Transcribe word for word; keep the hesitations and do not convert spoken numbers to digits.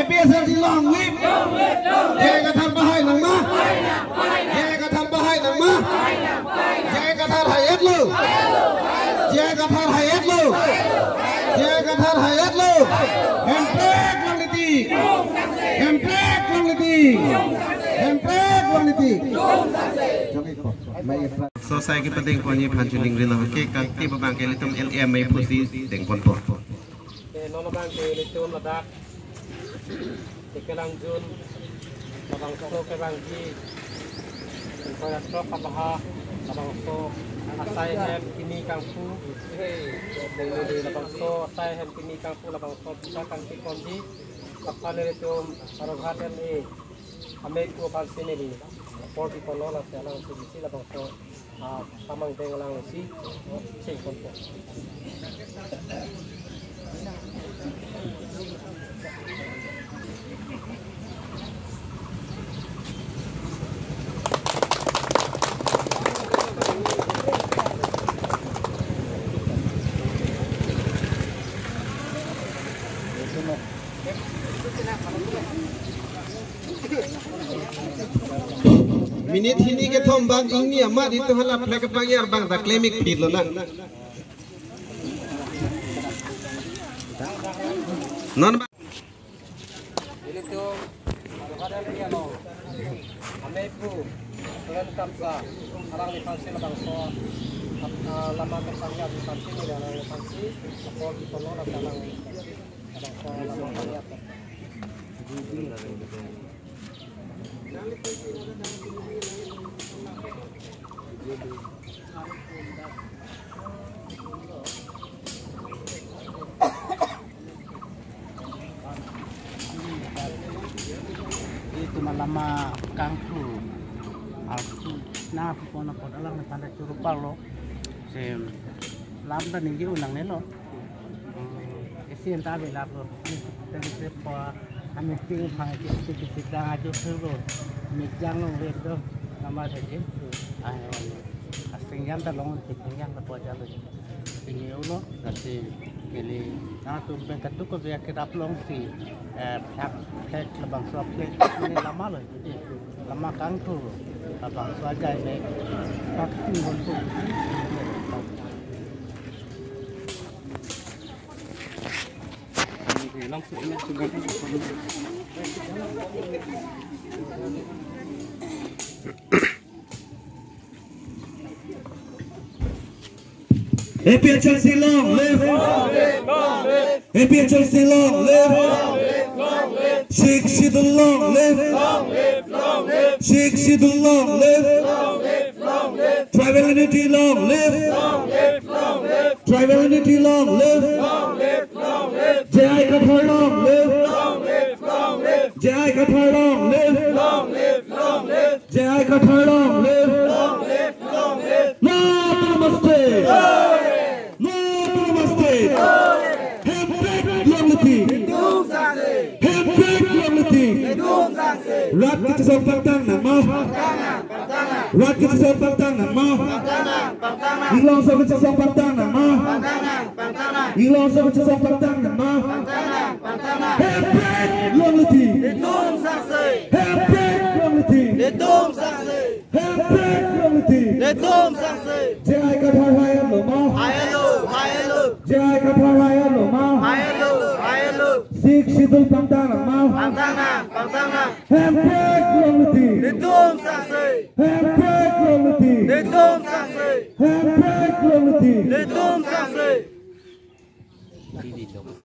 APHLC long live. J I Kathar bahai nangma. J I Kathar bahai nangma. J I Kathar hai-etlo. J I Kathar hai-etlo. J I Kathar hai-etlo. Hemprek longle tik. Hemprek longle tik. Hemprek longle tik. Labangso asai kepadengponji aphan choningrilo, ke kangti abang ke ilitum L A M A pusi dengponpo. Ke non abang ke ilitum ladak ke kelangjun, labangso kevangji ingkoi ra throk abaha, labangso asai hem kimi kangpu, labangso asai hem kimi kangpu, labangso bisa kangtiponji aphan ilitum Howraghat M A, Ameiphu aphan si neli apor piponlo, lasi alangsi bisi labangso, ah, kamangdeng alangsi chingponpo. Minute hini kethom bang ingni amat itum hala flag abang yar bang ta klemik phit lonang. Non bang. Ilitum Howraghat area along Ameiphu Soren Kramsa alangliphan si labangso, ah, lama kepangya alangphan si neli alangliphan si apor piponlo, lasi alang labangso lama kepangya. Itum alama kangpu, altu na pupon apot alangphan ta choro parlo. Si lam ta ningje un nangnelo. Hmm, isi anta belaplo. Tadi sepo kami ting pang kisi kisi dang ajo selo. Mijang longle do nama saja. Ah, asing yan ta long, asing yan ta po aja lo. Ini ulo, lasi kali, nangtum pen katu ko biar kita plong si, eh, flag, flag labangso flag ini lama lo, jadi lama kangtu labangso aja ini, flag tinggal tu. Langsung ini juga. APHLC long live! APHLC long live! Sixth Schedule long live! Sixth Schedule long live! Tribal unity long live! Tribal unity long live! J I Kathar long live! J I Kathar long live! J I Kathar long live! Long live, long live! Namaste! Glory! Namaste! Glory! Hemprek longle tik! Netum sangse! Hemprek longle tik! Netum sangse! Rat kachesong pangtang nangma! Pangtang nang, pangtang nang! Rat kachesong pangtang nangma! Pangtang nang, pangtang nang! Inglongso kachesong pangtang nangma! Pangtang nang, pangtang nang! Inglongso kachesong pangtang nangma! Pangtang nang, pangtang nang! Hemprek longle tik! Netum sangse! Hemprek longle tik! Netum sangse! Hemprek longle tik! Netum sangse! J I Kathar hai-etlo ma? Hai-etlo, hai-etlo! J I Kathar hai-etlo ma? Hai-etlo, hai-etlo! Sixth Schedule pangtang nangma? Pangtang nang, pangtang nang! Hemprek longle tik! Netum sangse! Hemprek longle tik! Netum sangse! Hemprek longle tik! Netum sangse!